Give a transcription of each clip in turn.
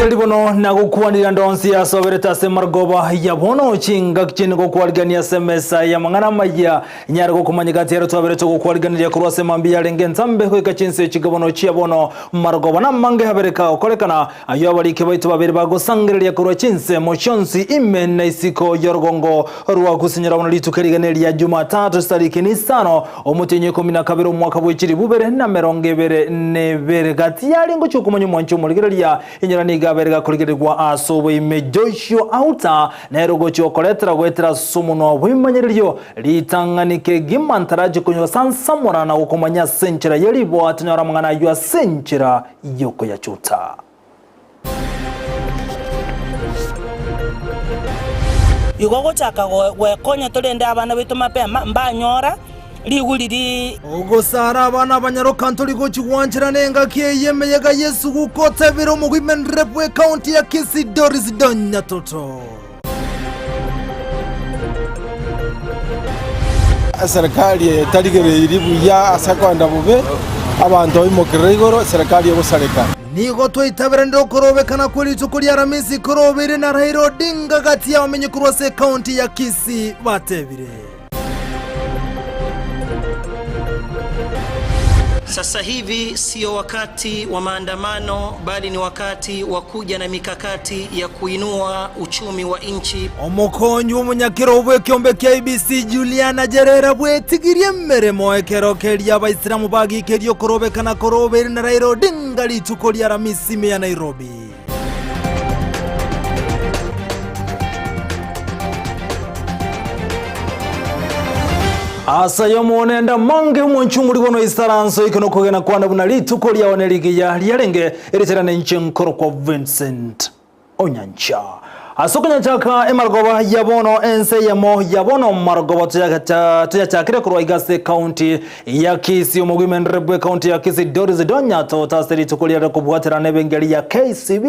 Omorigereria bono nagokwanire ande onsi asoberete ase marogoba ya bono, chingaki chiane gokwarigania ase emesa y'amang'ana amaya, Inyare gokomanya gati ere twabere togokwariganiria korwa ase mambia yarenge entambe goika chinse echi bono chia bono marogoba namange abere kagokorekana, ayio abariki baito babere bagosangereria korwa chinsemo chionsi ime na isiko y'orogongo rwa gusinyora bono rituko erigena eria Jumatatu chitariki nisano omotienyi oikomi na kabere omwaka bwe chilifu ibere na emerongo ebere na ebere. Gati yaria ngochia okomanya omwanchi omorigereria inyora nigo abere gakorigererigwa ase oboime Joshua Auta nere ogochia gokoretera goetera ase omonwa bw'ebimanyererio Ritang'ani kegima ntarache konywa sansamora na gokomanya ase enchera ye riboa, tonyore amang'ana ayio ase enchera y'okoyachuta. Igo gochaka gwekonya torende abana baito mapema mbanyora rigu riria. Ogosara abana abanyaroka ntori gochia gwancherana engaki eye emeyega y'esuguku otebire omogoimenrere bw'ecounty ya Kisii Doris Donyatoto. Eserekari eye etarigereiri buya ase akoenda bobe, abanto baimokerere igoro, eserekari egosareka. Nigo twaitaberanire okorobekana kwe rituko ria Aramisi korobeire na Raila Odinga gati y'abamenyi korwa ase ekaunti ya Kisii batebire. Sasa hivi sio wakati wa maandamano bali ni wakati wa kuja na mikakati ya kuinua uchumi wa nchi. Omokonyi bw'omonyakero bw'ekiombe kia IEBC Juliana Cherera bwetigirie emeremo ekero keria abaisiramu bagikerie okorobekana korobeire na Raila Odinga rituko ria Aramisi ime ya Nairobi. Ase ayio monende amange omonche omorigwa noisaranse oike nokogena kwane buna rituko riao nerigiya riarenge, erichera ninche nkorokwa Vincent Onyancha. Ase okonyanchaka emarogoba ya bono ense eyemo ya bono marogoba toyachakire korwa iga ase ekaunti ya Kisii omogwimendere bw'ekaunti ya Kisii Doris Donyato ase rituko riare kobwaterana ebengeri ya KCB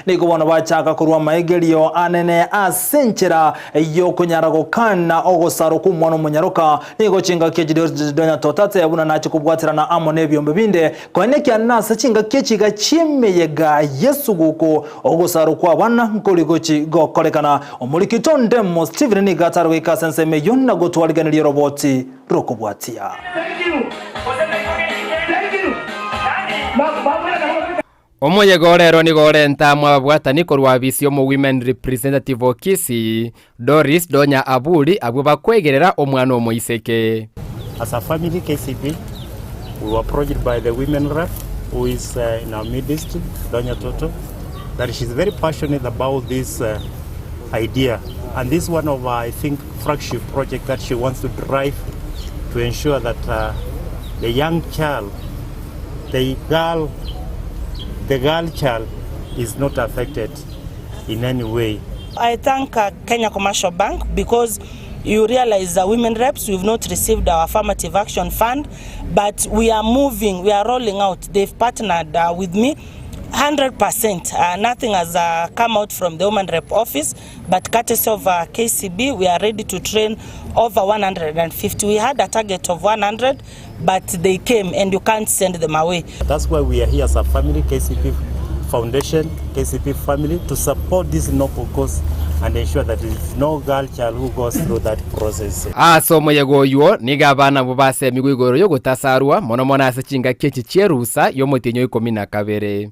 nigo bono bachaka korwa amaegerio anene ase enchera y'okonyara gokana ogosarwa kw'omwana omonyaroka nigo chingaki echi Doris Donyato tateba buna nache kobwaterana amo n'ebiombe binde Koenekia nase chingaki echi iga chi'emeyega y'esuguku, ogosarwa kw'abana nkori gochi gokorekana. Omorikito onde mo Stephen nigo atare goika ase ensemo eyio na gotwarigeneria oroboti rw'okobwatia. Omoyega orero nigo orenta amo ababwatani korwa abisi y'omo Women Representative o Kisii, Doris Donya Aburi abwo bakwegerera omwana omoiseke. As a family KCB we were approached by the women rep who is uh, in our midst, Donya Toto, that she's very passionate about this uh, idea. And this one of, uh, I think, flagship project that she wants to drive to ensure that uh, the young child, the girl, the girl child is not affected in any way. I thank uh, Kenya Commercial Bank because you realize the women reps, we've not received our affirmative action fund, but we are moving, we are rolling out. They've partnered uh, with me 100%. Uh, nothing has uh, come out from the women rep office, but courtesy of uh, KCB, we are ready to train over 150. We had a target of 100, but they came and you can't send them away. That's why we are here as a family, KCP Foundation, KCP family, to support this noble cause and ensure that there is no girl child who goes through that process. Ase omoyega oyio nigo abana abwo basemigwe igoro y'ogotasarwa, mono mono ase chingaki echi chi'erusa y'omotienyi o ikomi na kabere.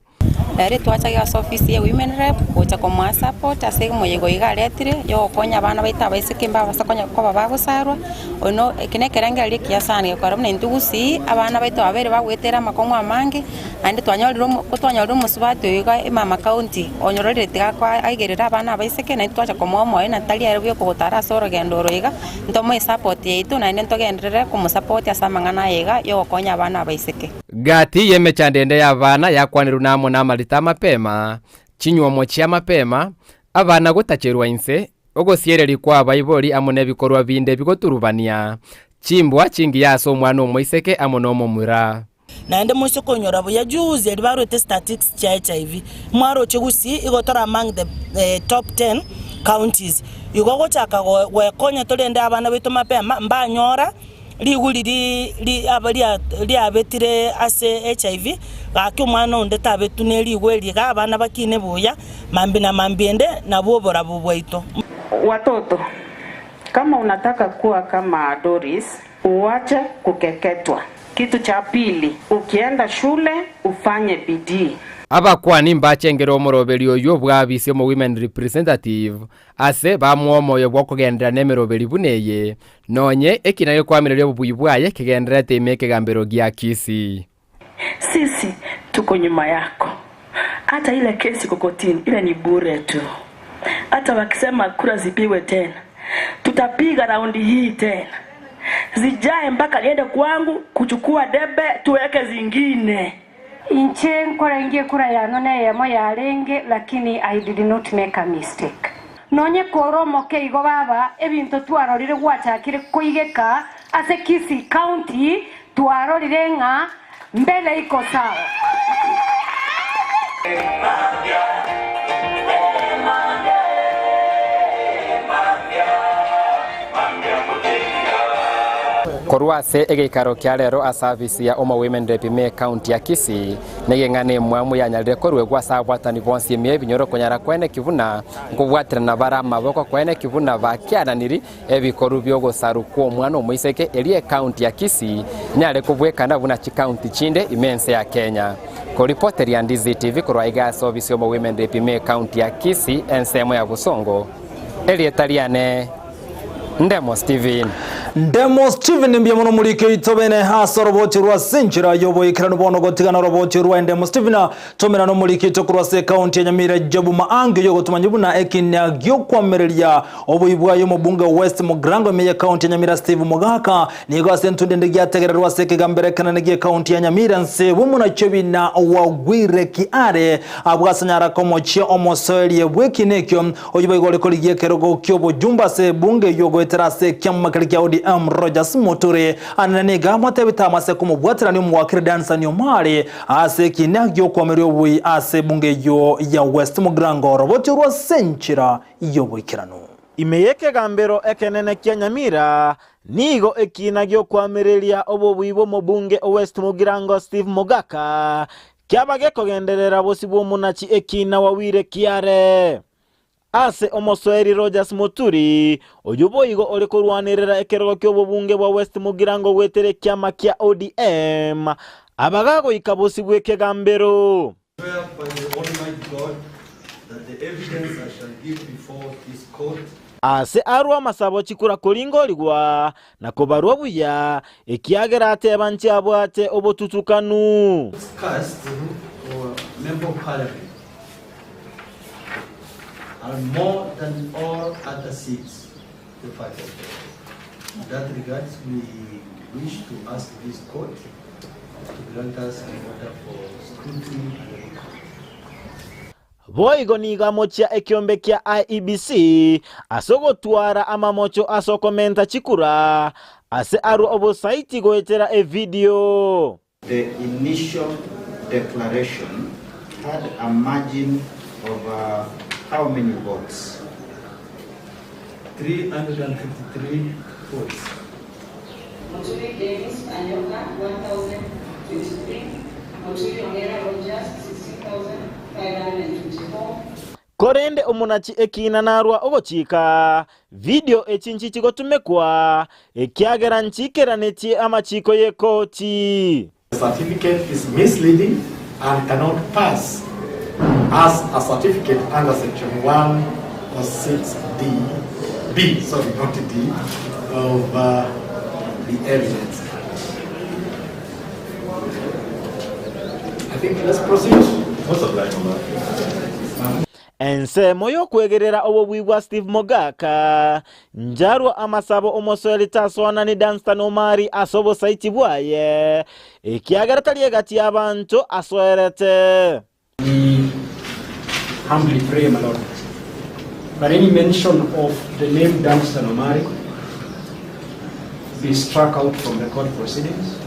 Ere twachake ase ofisi ya Women Rep gocha komoa support ase omoyega oyo iga aretire ya ogokonya abana baito abaiseke mbabasa konya koba bagosarwa, oyo no eke na ekerengererio ekiya sana egekora buna intwe gusii abana baito babeire bagoetera amakong'u amange, naende twanyorire omo ko twanyorire omosubati oyo iga emama county onyororire tiga akoa aigerere abana abaiseke naintwe twacha komoa omoyo na tari ere buya kogotara ase orogendo oro iga, ntomoe esupport yaito naende ntogenderere komosapoti ase amang'ana aya iga ya ogokonya abana abaiseke. Gati y'emechando ende y'abana yakwanirwe namo namarita amapema, chinywomo chi'amapema, abana gotacherwa inse, ogosiereria kw'abaibori amo nebikorwa binde bigoturubania, chimbwa chingiya ase omwana omoiseke amo nomomura. Naende moise konyora buya juzi eria barwete statistics chia HIV mwaroche gusii igo tore among the top ten counties igo gochaka gwekonya torende abana baito mapema mbanyora. Rigu riria riabetire ase HIV, gaki omwana onde tabetwe ne rigu eri iga abana bakine buya, mambia na mambia ende nabwo oborabu bwaito. Watoto, kama unataka kuwa kama Doris, uwache kukeketwa. Kitu cha pili, ukienda shule ufanye bidii. Abakuani mbachengere omoroberi oyio bw'abisi omo Women Representative, ase bamoa omoyo bw'okogenderera nemeroberi buna eye, Nonye ekina gekwamireria obobui bwaye kegendererete ime ekegambero gia Kisii. Sisi tuko nyuma yako hata ile kesi iko kotini ile ni bure tu. Hata wakisema kura zipigwe tena tutapiga raundi hii tena zijae mpaka niende kwangu kuchukua debe tuweke zingine. Inche nkorengia ekura yano neyemo yarenge lakini I did not make a mistake. Nonye kore omoke igo baba, ebinto twarorire gwachakire koigeka ase Kisii County twarorire ng'a mbele iko sawa. Korwa ase egeikaro kia rero ase afisi ya Omo Women Rep ime ekaunti ya Kisii, negeng'ana emwamu yanyarire koruegwa ase abwatani bonsi ime y'ebinyoro konyara koeneki buna nkobwaterana bare amaboko koeneki buna bakiananiri ebikoru bi'ogosaru kw'omwana omoiseke erio ekaunti ya Kisii enyare kobwekana buna chikaunti chinde ime ense ya Kenya. Koripoteria Ndizi TV korwa iga ase ofisi y'Omo Women Rep ime ekaunti ya Kisii ensemo ya Bosongo, erieta riane Ndemo Steven. Ndemo Steven mbuya mono morike oito bene ase oroboti rwa ase enchera y'oboikeranu bono gotigana oroboti rwa Ndemo Steven tomera nomorike oito korwa ase ekaunti ya Nyamira Job Maangi oyo ogotomanya buna ekiina gi'okwamereria oboi bwaye omobunge o West Mugirango ime y'ekaunti ya Nyamira Steve Mogaka nigo ase entundo ende giategererwa ase ekegambero ekenene gi'ekaunti ya Nyamira nse bw'omonachi obina Wagwire Kiare abwo ase nyaraka omochie omosoerie bw'ekiina ekio Oyio boigo ore korigia ekerogo ki'obojumbe ase ebunge eyio goetera ase ekiama keria kia ODM Rogers Muturi anene nigo amotebete amase komobwaterania omowakiri Danson Omari ase ekiina gi'okwameria oboi ase ebunge eyio ya West Mugirango oroboti orwo ase enchera y'oboikeranu. Ime y'ekegambero ekenene kia Nyamira nigo ekiina gi'okoamereria obobui bw'omobunge o West Mugirango Steve Mogaka Kiaba gekogenderera bosio bw'omonachi ekiina wawire kiare. Ase omosoeri Rogers Muturi, oyio boigo ore korwanerera ekerogo ki'obobunge bwa West Mugirango goetera ekiama kia ODM, aba gagoika bosio bw'ekegambero. Swear by the Almighty God that the evidence I shall give before this court Ase arwe amasabo chikura koringorigwa na kobarwa buya, ekiagera ateba nchiabwate obotutukanu. Cast or Member of Parliament are more than all other seats, the five of them. In that regards, we wish to ask this court to grant us an order for scrutiny and recount. Boigo nigo amochia ekiombe kia IEBC ase ogotwara amamocho ase okomenta chikura ase arwe obosaiti goetera evidio. The initial declaration had a margin of how many votes? 353 votes. Moturi Dennis Anyoka 1023, Moturi Ongera Rogers 16524. Korende omonachi ekiina narwa ogochika, Video echi nchichi gotumekwa, ekiagera nchiikeranetie amachiiko y'ekoti. The certificate is misleading and cannot pass as a certificate under section 106D, B, sorry, not D, of uh, the Evidence Act. I think let's proceed. Most obliged, my Ensemo y'okwegerera obobui bwa Steve Mogaka, Njarwa amasabo omosoeri tasoanani Dunstan Omari ase obosaiti bwaye, ekiagera tari egati y'abanto asoerete. We humbly pray, my Lord, that any mention of the name Dunstan Omari be struck out from the court proceedings.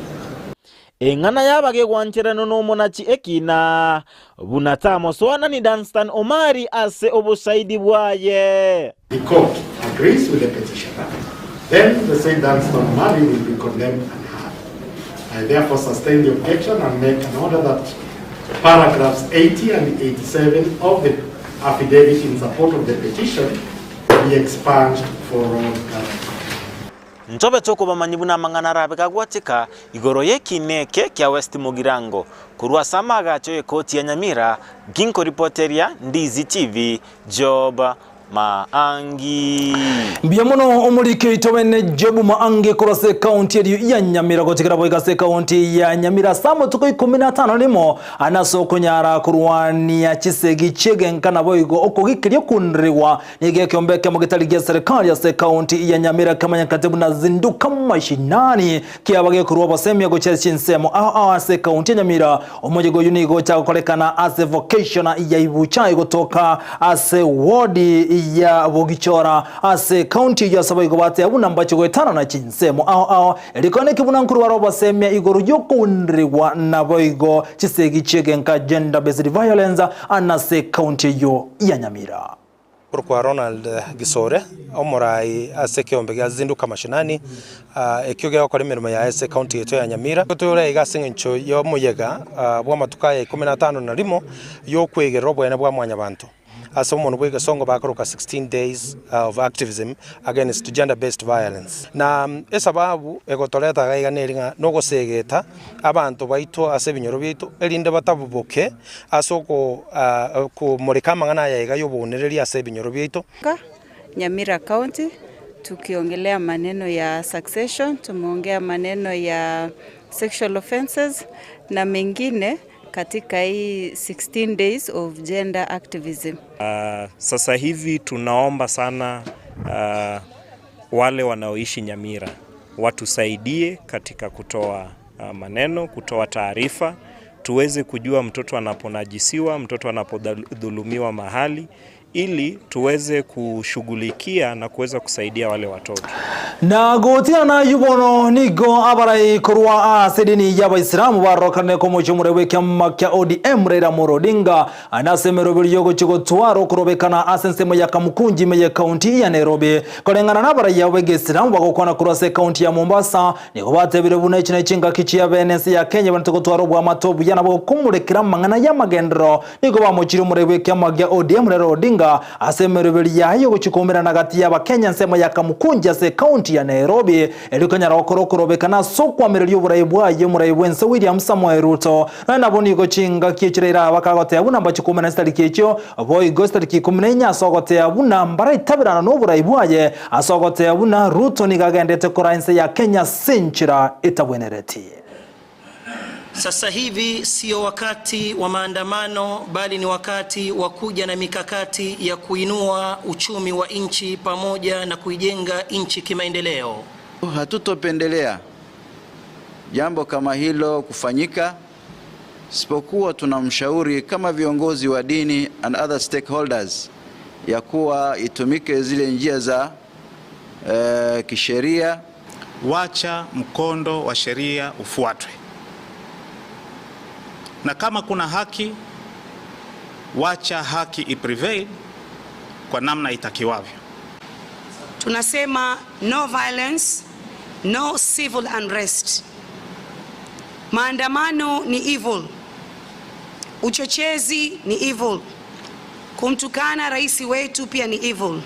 Eng'ana y'abagegwancherano nomonachi ekina, buna tamosoanani Dunstan Omari ase obosaidi bwaye. The court agrees with the petitioner Then the said Dunstan Omari will be condemned and heard. I therefore sustain the objection and make an order that paragraphs 80 and 87 of the affidavit in support of the petition be expunged for all current. Ntobe tokobamanyia buna amang'ana arabe gagwateka igoro y'ekiina eke kia West Mugirango. Korwa ase amaagacho y'ekoti ya Nyamira, ginkoripoteria Ndizi TV, Job Maangi. Mbuya mono omoriki oito bene Job Maangi korwa ase ekaunti erio ya Nyamira gochikera boigo ase ekaunti ya Nyamira ase amatuko ikomi na atano rimo ane ase okonyara korwania chisegi chi'egenka naboigo okogikeria okunrigwa Nigo ekeombe ekemo getari gia serikali ase ekaunti ya Nyamira kemanyekate buna Zinduka Mashinani kiaba gekorwa obosemia gochia chinsemo ao ao ase ekaunti ya Nyamira. Omoyega oyio nigo ocha gokorekana ase vocation ya Ibuchai gotoka ase ward ya Bogichora ase ekaunti eyio ase boigo bateba buna mbache goetanana chinsemo ao ao erio koeneki buna nkorwara obosemia igoro yokounrigwa naboigo chisegi chiegenka gender based violence anase ekaunti eyio ya Nyamira. Korokwa Ronald Gisore, omorai ase ekeombe gia Zinduka Mashinani, ekio gegokora emeremo yaye ase ecounty yaito ya Nyamira. Tore iga ase eng'encho y'omoyega bw'amatuko aya ikomi na atano na rimo y'okwegerera oboene bwa mwanyabanto ase omonwa bw'egesongo bakoroka 16 days of activism against gender based violence. Na esababu egotoreta iga iga neri ng'a nogosegeta abanto baito ase ebinyoro biaito, erinde bataboboke ase okomoreka amang'ana aya iga y'obounereria ase ebinyoro biaito. Nyamira County, tukiongelea maneno ya succession, tumeongea maneno ya sexual offences na mengine katika hii 16 days of gender activism. Sasa hivi tunaomba sana wale wanaoishi Nyamira watusaidie katika kutoa maneno, kutoa taarifa, tuweze kujua mtoto anaponajisiwa, mtoto anapodhulumiwa mahali, ili tuweze kushughulikia na kuweza kusaidia wale watoto. Na gotigana nayio bono nigo abarai korwa ase edini y'Abaisilamu barorokanire komochia omorweri bw'ekiama kia ODM Raila Amolo Odinga nase emeroberi y'ogochia gotwara okorobekana ase ensemo ya Kamukunji ime y'ekaunti ya Nairobi. Koreng'ana nabarai abo b'egeisilamu bagokwana korwa ase ekaunti ya Mombasa nigo batebire buna echi nechingaki chia bene ense ya Kenya banete gotwara oboamate obuya nabo gokomorekera amang'ana y'amagenderero Nigo bamochirie omorai bw'ekiama gia ODM Raila Odinga ase emeroberi yaye y'ogochia koumerana gati y'Abakenya ensemo ya Kamukunji ase ekaunti ya Nairobi erio konyara gokora okorobekana ase okoamereria oborai bwaye omorai bw'ense William Samoei Ruto. Nonya nabo nigo chingaki echi Raila bakagoteba buna mbachie koumerana chitariki echio boigo chitariki ikomi na inye ase ogoteba buna mbaraitaberana noborai bwaye ase ogoteba buna Ruto nigo agendete koraa ense ya Kenya ase enchera etabwenereti. Sasa hivi sio wakati wa maandamano, bali ni wakati wa kuja na mikakati ya kuinua uchumi wa nchi pamoja na kuijenga nchi kimaendeleo. Hatutopendelea jambo kama hilo kufanyika, isipokuwa tunamshauri kama viongozi wa dini and other stakeholders ya kuwa itumike zile njia za kisheria. Wacha mkondo wa sheria ufuatwe, na kama kuna haki, wacha haki iprevail kwa namna itakiwavyo. Tunasema no violence, no civil unrest. Maandamano ni evil, uchochezi ni evil, kumtukana rais wetu pia ni evil.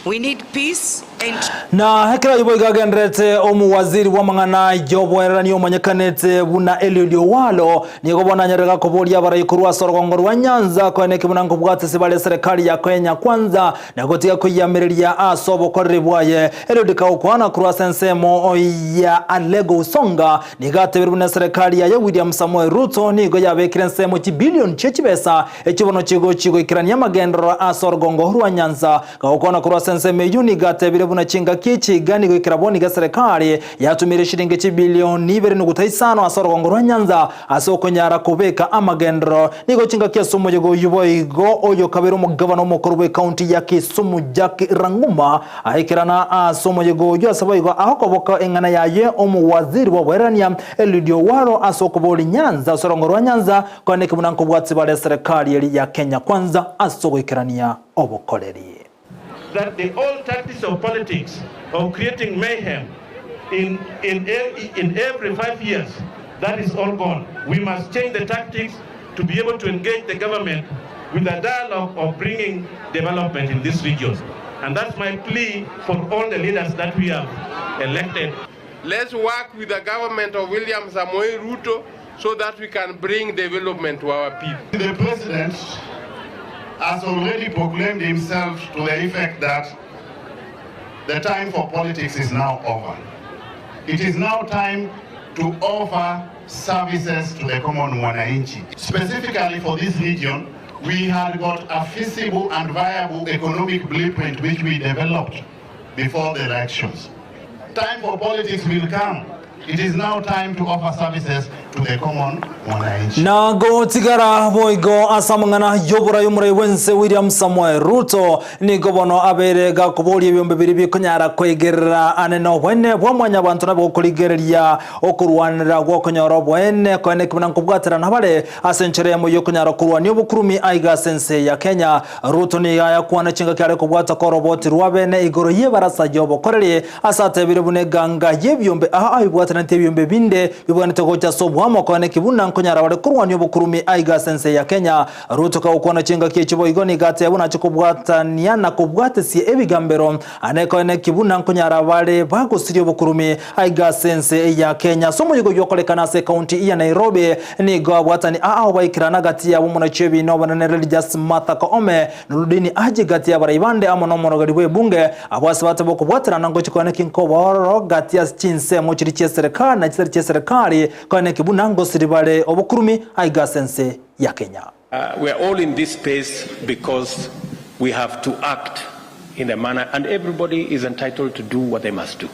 We need peace and Na ekero ayio boigo agenderete omuwaziri bw'amang'ana y'oboererani omanyekanete buna Eliud Owalo nigo bono anyarire gakoboria abarai korwa ase orogongo rwa Nyanza koeneki buna nkobwate ase bare serikali ya Kenya Kwanza na gotiga koiyamereria ase obokoreri bwaye. Eliud kagokwana korwa ase ensemo ya Alego Usonga nigo atebire buna eserikali yaye William Samoei Ruto nigo yabekire ensemo chibilion chie chibesa echibono chigochi goikerania amagenderero ase orogongo rwa Nyanza. Gagokwana korwa ase ensemo eyio nigo atebire buna chingaki echi iga nigo ekero bono iga eserekari yatumire shilingi chibilioni ibere nuguta isano ase orogongo rwa Nyanza ase okonyara kobeka amagenderero. Nigo chingaki ase omoyega oyio boigo oyo kabere omogabana omokoro bw'ekaunti ya Kisumu Jack Ranguma aikerana ase omoyega oyio ase boigo agokoboka eng'ana yaye omowaziri bw'oboererania Eliud Owalo ase okoboria Nyanza ase orogongo rwa Nyanza koeneki buna nkobwatsi bare eserekari eria ya Kenya Kwanza ase ogoikerania obokoreri. that the old tactics of politics of creating mayhem in, in, in every 5 years, that is all gone. We must change the tactics to be able to engage the government with a dialogue of bringing development in this region. And that's my plea for all the leaders that we have elected. Let's work with the government of William Samoei Ruto so that we can bring development to our people. The president has already proclaimed himself to the effect that the time for politics is now over. It is now time to offer services to the common mwananchi. Specifically for this region, we had got a feasible and viable economic blueprint which we developed before the elections. Time for politics will come. It is now time to offer services to the common mwananchi. Na gotigara boigo ase amang'ana y'oborai omorai bw'ense William Samoei Ruto nigo bono abeire gakoboria ebiombe biria bikonyara koigerera ane noboene bwa mwanyabanto nabo gokorigereria okorwanera gw'okonyora oboene koene ki buna nkobwaterana bare ase enchera eyemo y'okonyara korwania obokurumi aiga ase ense ya Kenya. Ruto nigo ayakwana chingaki are kobwata koroboti rwa bene igoro y'ebarasa y'obokoreri Ase atebire buna eganga y'ebiombe aa aibwataneti ebiombe binde bibwenerete gocha ase oboamo koeneki buna nkonyara bare korwania obokurumi aiga ase ense ya Kenya. Ruto kagokwana chingaki echi boigo nigo ateba buna ache kobwatania na kobwatesia ebigambero ane koeneki buna nkonyara bare bagosiria obokurumi aiga ase ense ya Kenya. Ase omoyega oyio okorekana ase ekaunti ya Nairobi nigo abwatani aa baikerana gati yabo omonachi w'ebiina obonene Religious Martha Koome Nurudini Haji gati y'abarai bande amo nomorogeri bw'ebunge Abwo ase bateba okobwaterana ngochia koeneki nkobororo gati ase chinsemo chiria chi'eserekari na chitari chi'eserekari, koeneki buna ngosiri bare obokurumi aiga ase ense ya Kenya. We are all in this space because we have to act in a manner and everybody is entitled to do what they must do.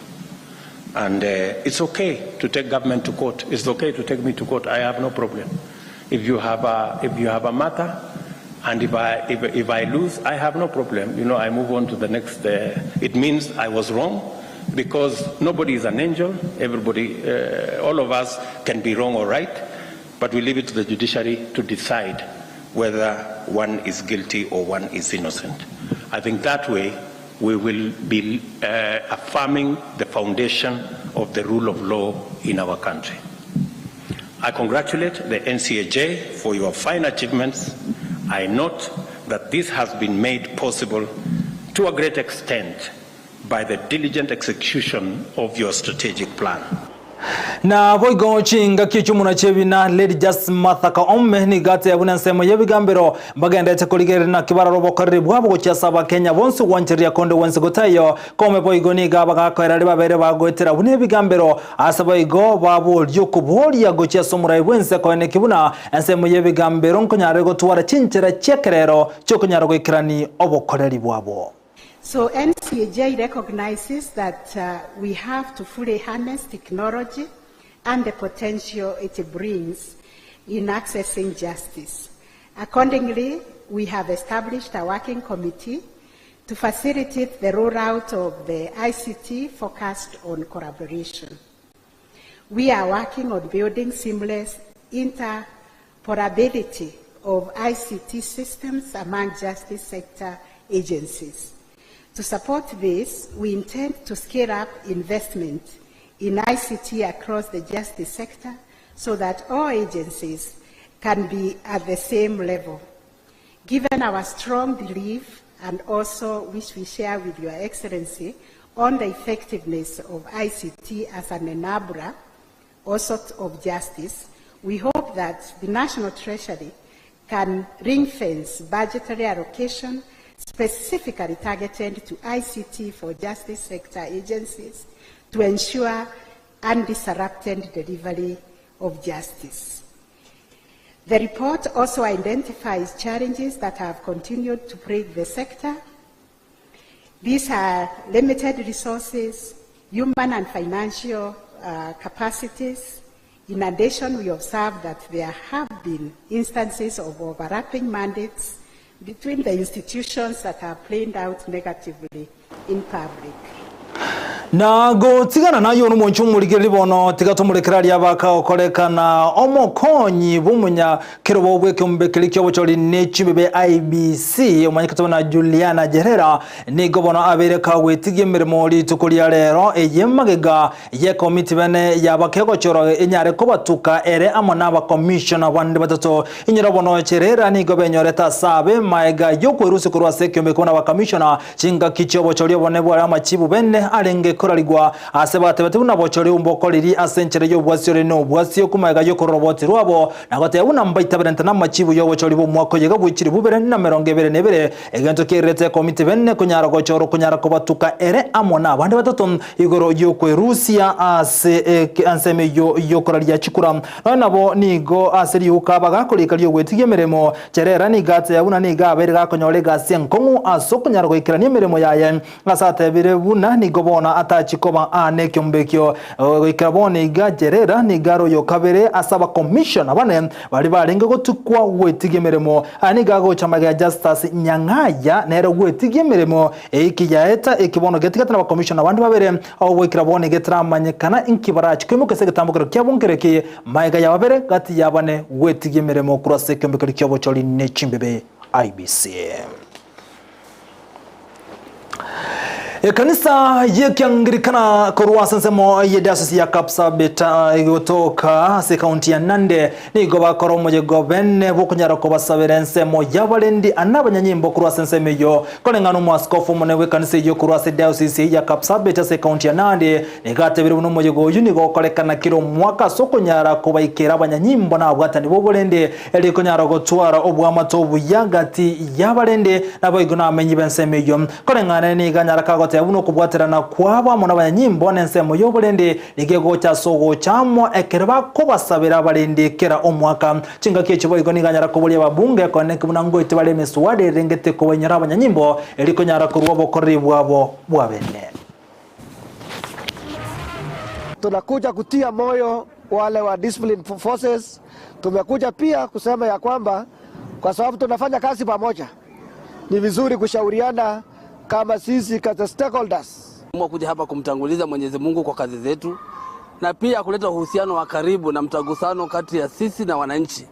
And it's okay to take government to court. It's okay to take me to court. I have no problem. If you have a, if you have a matter and if I, if, if I lose, I have no problem. You know, I move on to the next. It means I was wrong because nobody is an angel. Everybody, all of us can be wrong or right, but we leave it to the judiciary to decide whether one is guilty or one is innocent. I think that way we will be affirming the foundation of the rule of law in our country. I congratulate the NCAJ for your fine achievements. I note that this has been made possible to a great extent by the diligent execution of your strategic plan. Naboigo chingaki chi'omonwa chi'ebina Lady Justice Martha Koome nigo ateba buna ensemo y'ebigambero mbagenderete korigereria naki barore obokoreri bwabo gochia ase Abakenya bonsi gwanchereria konde gwensi gotaiyo. Koome boigo nigo abagakoera aria babere bagoetera buna ebigambero ase boigo baboria okoboria gochia ase omorai bw'ense koeneki buna ensemo y'ebigambero nkonyare gotwara chinchera chi'ekerero chi'okonyara goikerani obokoreri bwabo. So NCAJ recognizes that we have to fully harness technology and the potential it brings in accessing justice. Accordingly, we have established a working committee to facilitate the rollout of the ICT focused on collaboration. We are working on building seamless interoperability of ICT systems among justice sector agencies. To support this, we intend to scale up investment in ICT across the justice sector so that all agencies can be at the same level. Given our strong belief, and also which we share with Your Excellency, on the effectiveness of ICT as an enabler also of justice, we hope that the National Treasury can ring-fence budgetary allocation specifically targeted to ICT for justice sector agencies to ensure undisrupted delivery of justice. The report also identifies challenges that have continued to plague the sector. These are limited resources, human and financial capacities. In addition, we observe that there have been instances of overlapping mandates between the institutions that have played out negatively in public. Na gotigana naye omonche omorigereria bono, tiga tomorekere aria bakagokorekana omokonyi bw'omonyakerobo bw'ekeombe keria ki'obochori ne chimbibe IEBC, omanyekete buna Juliana Cherera, nigo bono abeire kagwetigia emeremo rituko ria rero eye magega y'ekomiti bene y'abakegochorwa enyare kobatuka ere amo n'abakomishona bande batato. Inyora bono Cherera nigo benyorete ase abe magega y'okwerusia korwa ase ekeombe buna abakamishona Chingaki chi'obochori obonene bware amachibu bene arenge korarigwa, aase batebete buna bochori mbokoriri ase enchera y'obwasio ore nobwasio komaega y'okorora oboti rwabo, na goteba buna mbaitaberente namachibu y'obochori bw'omwaka oyega bwe chilifu bibere na emerongo ebere na ebere, egento kererete ekomiti bene konyara gochorwa konyara kobatuka ere amo nabande batato igoro y'okwerusia ase ensemo eyio y'okoraria chikura. Nonya nabo nigo ase riuka bagakorika ri'ogwetigia emeremo, Cherera nigo ateba buna nigo abeire gakonyora egasi enkong'u ase okonyara goikerania emeremo yaye, ase atebire buna nigo bono atachi koba aa nekiombe ekio. Goikera bono iga Cherera nigo are oyokabere ase abakomishona bane baria barenge gotukwa gwetigia emeremo. Aya nigo agocha magega Justus Nyang'aya nere gwetigia emeremo eiki yaeta eki bono getigete nabakomishona bande babere Agwo goikera bono iga etaramanyekana inki barache koimoka ase egetambokero kiabo nkereki, magega ya babere gati ya bane gwetigia emeremo korwa ase ekeombe keria ki'obochori ne chimbebe IEBC. Ekanisa y'Ekiangirikana korwa ase ensemo ye diocese ya Kapsabet egotoka ase ekaunti ya Nandi nigo bakora omoyega bene bw'okonyara kobasabera ensemo y'abarendi ane abanyanyimbo korwa ase ensemo eyio Koreng'ana n'Omoaskofu omonene bw'ekanisa eyio korwa ase Diocese eyio ya Kapsabet ase ekaunti ya Nandi, nigo atebire buna omoyega oyio nigo okorekana kera omwaka ase okonyara kobaikera abanyanyimbo na ababwatani b'oborende erio konyara gotwara oboamate obuya gati y'abarende naboigo nabamenyi b'ensemo eyio. Koreng'ana ere nigo anyara kagoteba buna okobwaterana kwabo amo nabanyanyimbo nensemo y'oborende nigo egocha ase ogocha amo ekero bakobasabera abarende kera omwaka. Chingaki echi boigo nigo anyara koboria ababunge koeneki buna ngoete bare emeswada erengete kobainyora abanyanyimbo, erio konyara korua obokoreri bwabo bwa bene. Tunakuja kutia moyo wale wa discipline forces. Tumekuja pia kusema ya kwamba kwa sababu tunafanya kazi pamoja, ni vizuri kushauriana kama sisi kama stakeholders. Kuja hapa kumtanguliza Mwenyezi Mungu kwa kazi zetu na pia kuleta uhusiano wa karibu na mtagusano kati ya sisi na wananchi.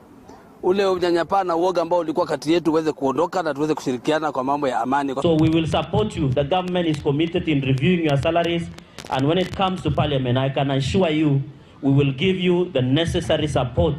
Ule unyanyapaa na uoga ambao ulikuwa kati yetu uweze kuondoka na tuweze kushirikiana kwa mambo ya amani. So we will support you. The government is committed in reviewing your salaries, and when it comes to parliament, I can assure you we will give you the necessary support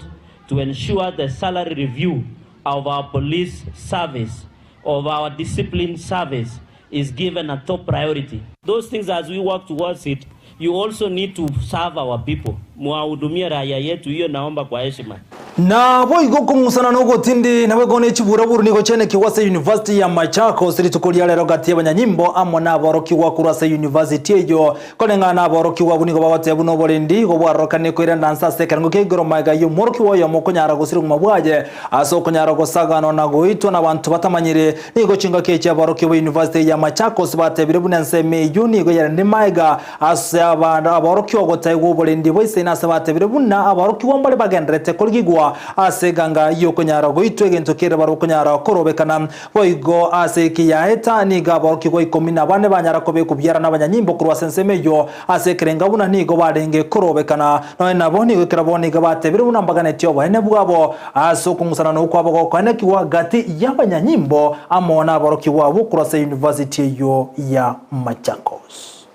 to ensure the salary review of our police service, of our discipline service is given a top priority. Those things as we work towards it, you also need to serve our people. Muwahudumie raia yetu, hiyo naomba kwa heshima. Naboigo okong'usana na ogotindi naboigo ne chiburaburu nigo chianekigwe ase University ya Machakos rituko ria rero gati y'abanyanyimbo amo naborokigwa korwa ase university eyio. Koreng'ana naborokigwa abwo nigo bagoteba buna oborendi igo bwarorokanie koirana nse ase ekerengo kia igoro magega y'omworokigwa oyomo okonyara gosiria obogima bwaye ase okonyara gosaganwa na goitwa nabanto batamanyiri. Nigo chingaki echi aborokigwa ba University ya Machakos batebire buna ensemo eyio nigo yarende magega ase aborokigwa gotaigwa oborendi bwaisaine ase batebire buna aborokigwa mbare bagendererete korigigwa ase eganga y'okonyara goitwa egento kere barabwo konyara korobekana. Boigo ase eki yaeta nigo aborokigwa ikomi na bane banyara kobekwa biara nabanyanyimbo korwa ase ensemo eyio ase ekerenga buna nigo barenge korobekana. Nonya nabo nigo ekero bono iga batebire buna mbaganetie oboene bwabo ase okong'usanana okwabo gokoenekigwa gati y'abanyanyimbo amo naborokigwa abwo korwa ase university eyio ya Machakos.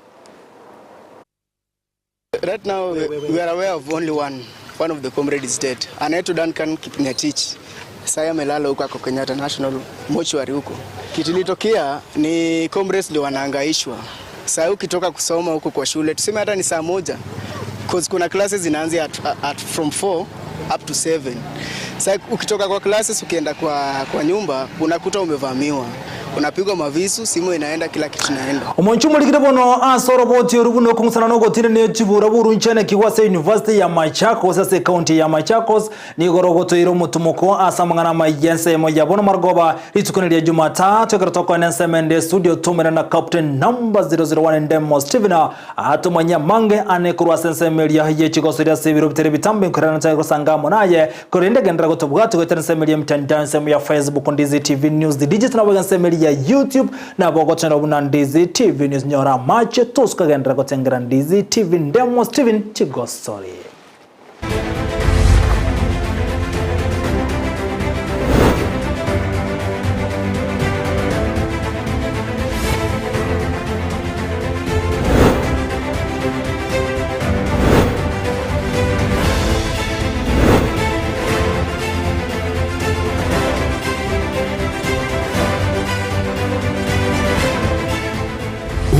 Right now we are aware of only one, one of the comrades is dead. Anaitwa Duncan Kipngetich. Sasa amelala huko ako Kenyatta National Mortuary huko. Kitu ilitokea ni comrades ndio wanahangaishwa. Sasa ukitoka kusoma huko kwa shule tuseme hata ni saa moja cause kuna classes zinaanza at, at from 4 up to 7. Sasa ukitoka kwa classes ukienda kwa, kwa nyumba unakuta umevamiwa, unapigwa mavisu, simu inaenda, kila kitu inaenda. Omonche omorikire bono ase oroboti oru buna okong'usana na ogotira ne chiburaburu nchenekigwe ase University ya Machakos ase ecounty ya Machakos nigo rogotoira omotumoko ase amang'ana amaya ensemo ya bono marogoba rituko ria Jumatatu ekero tokoenda ensemo ende studio tumera na Captain number 001 Ndemo Stephen Atomanyie amange ane korwa ase ensemo eria ye chigoso eria ase ebiro bitere bitambe nkorera nchake gosanga amo naye, korende genderera. gotobwati goetera ensemo eria emitandao ensemo ya Facebook Ndizi TV News The Digital nabo ensemo eria ya YouTube nabo ogochora buna Ndizi TV News nyora amache tosukagenderera gotengera Ndizi TV Ndemo Steven Chigosori.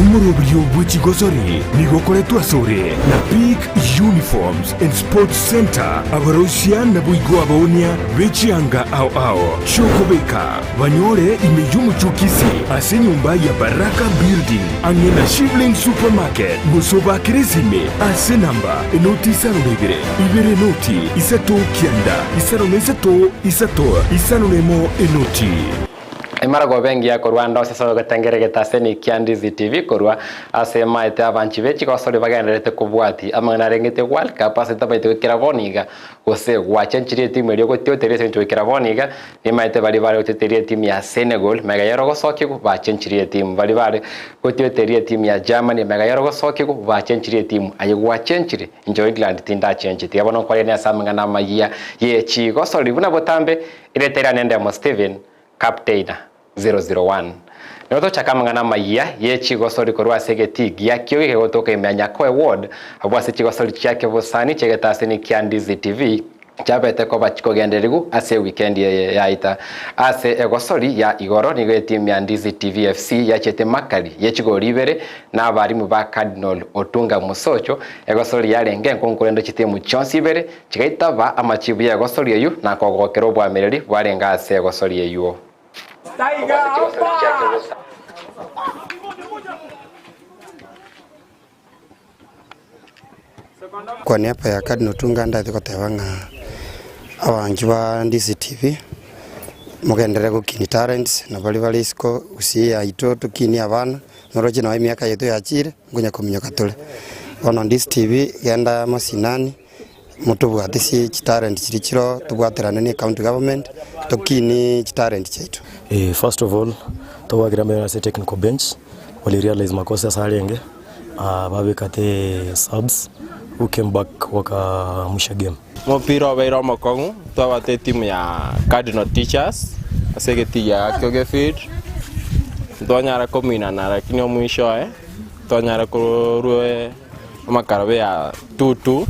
Omoroberio bwe chigosori nigo okoretwa asore na Peak Uniforms and Sports Centre, abaroisia naboigo abaonia be chianga ao ao chi'okobeka, banyore ime y'omochie o Kisii ase enyomba ya Baraka Building ang'e na Shivling Supermarket, gose obakere esime ase enamba enoti isano na ibere, ibere enoti, isato kianda, isano na isato, isato, isano na emo enoti. Emaragoba engiya korwa ande onsi ase ogotengereria egetaseni kia Ndizi TV korwa ase emaete abanchi be chigosori bagendererete kobwatia amang'ana arengete World Cup ase tabaete goikera bono iga gose gwachenchirie etimu eria ogotioteria ase eng'encho goikera bono iga nimaete baria bare gotioteria etimu ya Senegal magega yero gosokigwa bachenchirie etimu baria bare gotioteria etimu ya Germany magega yero gosokigwa bachenchirie etimu aye gwachenchirie inche England tindachencheti iga bono nkwarania ase amang'ana amayia ye chigosori buna botambe erieta riane Ndemo Stephen Captain 001. Nigo tochaka amang'ana amayia ye chigosori korwa ase egetii gia Kiogi kegotoka ime ya Nyakoe Ward, abwo ase chigosori chia kebosani chi'egetasini kia Ndizi TV chiabete koba chikogendererigw ase ewikendi eye yaita. Ase egosori ya igoro nigo etimu ya Ndizi TV FC yachiete makari ye chigori ibere na abarimu ba Cardinal Otunga Mosocho. Egosori yarenge enkongu korende chitimu chionsi ibere Chigaitaba amachibu y'egosori eyio na kogokera obwamereri bwarenge ase egosori eyio. Kwa niaba ya Cardinal Otunga ndaete goteba ng'a abanchwa ba Ndizi TV mogenderere gokinia talents na baria bare isiko gusii yaito tokinie abana, noroche nonye emiaka yaito yachire nkonya kominyoka tore. Bono Ndizi TV genda masinani. Motobwate ase chitalent chiria chiroo, tobwaterane ne county government, tokinie chitalent chiaito. First of all, togwakera amang'ana ase technical bench, wali realize makosa ase arenge, babeka ate subs who came back wakaamsha game. Omopira obeire omokong'u, twabwate etimu ya Cardinal Teachers ase egetii giakio gefield, ntwanyara kominana lakini omwisho oye twanyara korwa Amakarabe ya tutu.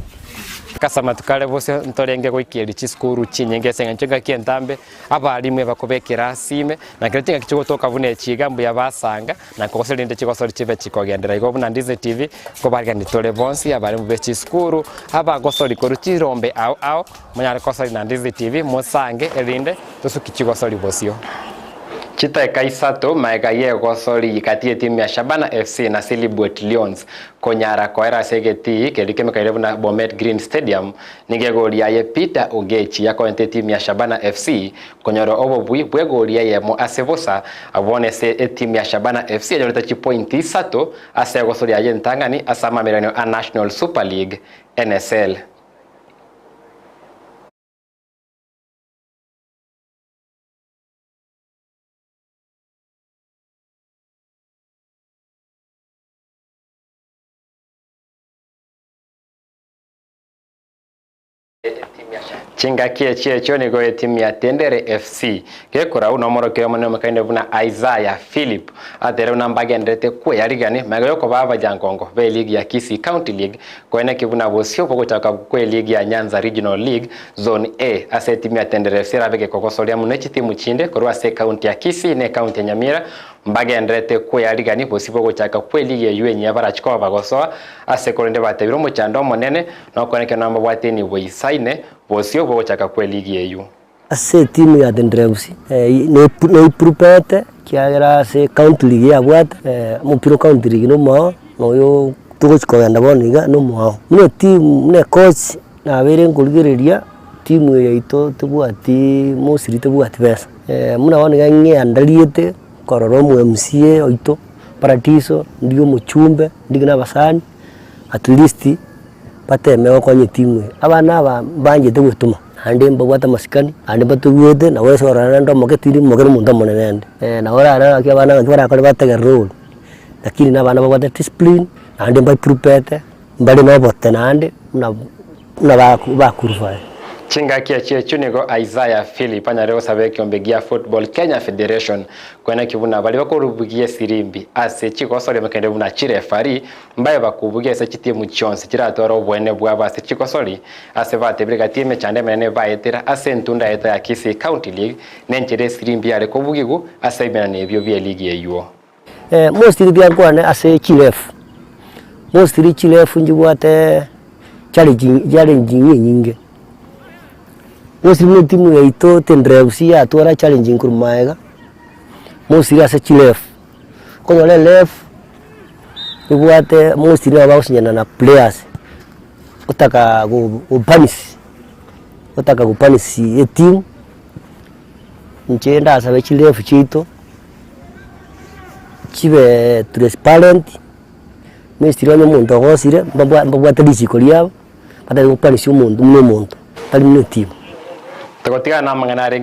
Ase amatuko are bosio ntorenge goikeria chisukuru chinyinge ase engencho engaki entambe abalimu ebakobekera ase ime, na kero chingaki chigotoka buna echi iga mbuya basanga, na kogose rende chigosori chibe chikogenderera. Igo buna Ndizi TV nkobarigani tore bonsi abalimu be chisukuru, abagosori korwa chirombe ao ao, monyare kosori na Ndizi TV mosange erinde tosuki chigosori bosio. Chitaeka isato magega y'egosori gati y'etimu ya Shabana FC na Silibwet Lions konyara koera ase egetii keria kemekaire buna Bomet Green Stadium, nigo egori yaye Peter Ogechi yakoente etimu ya Shabana FC konyora obobui bw'egori eyemo ase bosa. Bono ase etimu ya Shabana FC yanyorete chipointi isato ase egosori yaye entang'ani ase amameranio a National Super League, NSL. Chingaki echi echio nigo etimu ya Tendere FC gekorau nomorokia omonene omekaine buna Isaiah Philip atere buna mbagenderete kweyarigani magega yokoba abajangongo be ligi ya Kisii County League koeneki buna bosio bogochaka kwe ligi ya Nyanza Regional League Zone A ase etimu ya Tendere FC erabe gekogosoria mono chitimu chinde korwa ase ekaunti ya Kisii na ekaunti ya Nyamira Mbagendererete kweyarigania bosio bw'ogochaka kw'eligi eyio enyia barachie koba bagosoa ase korende batebire omochando omonene nokoenekia nambabwate enibo eisaine bosio bw'ogochaka kw'eligi eyio. Ase etimu ya Tendere FC neipurupete ekiagera ase county league yabwate omopira o county league nomoao na oyo togochi kogenda bono iga nomoao. Buna etimu buna ecoach nabeire nkorigereria timu eye yaito tebwati mostly tebwati besa. Buna bono iga ng'eandariete korora omo MCA oito Paradiso, ndigie omochumbe, ndigie na abasani at least bateme gokonya etimu eye. Abana aba mbanchete goetoma. Naende mbabwate amasikani, naende mbatoigwete, nabo ase ororo naende omoke tindi moke na omonto omonene inde. Nabo orarore ng'aki abana ng'aki barakore bategerere ore, lakini na abana babwate discipline, naende mbaipurupete, mbare na obote naende, buna buna baku bakurufaya. Chingaki echio echio nigo Isaiah Philip anyare gosaba ekiombe gia Football Kenya Federation koeneki buna baria bakorubugia esirimbi ase chigosori amo buna chirefari Mbabe bakobugia ase chitimu chionsi chiratware oboene bwabo ase chigosori, ase batebire gati y'emechando emenene baetera ase entunda yaito ya Kisii County League nenchera esirimbi yare kobugigwa ase ebimenano ebio bi'eligi eywo. Mostly biankwane ase chirefu, mostly chirefu nchibwate challenging challenging enyinge. Mostly buna etimu yaito Tendra FC yatwara challenging korwa maega, mostly ase chirefu. Okonyora eref ebwate mostly nabo bagosinyana na players, otaka go gopanish, otaka gopanish etimu, inche ndasabe chirefu chiaito, chibe transparent, mostly onye omonto ogosire mbabwa mbabwate richiko riabo, batari gopanishia omonto buna omonto, tari buna etimu. Togotigana namang'ana arenge.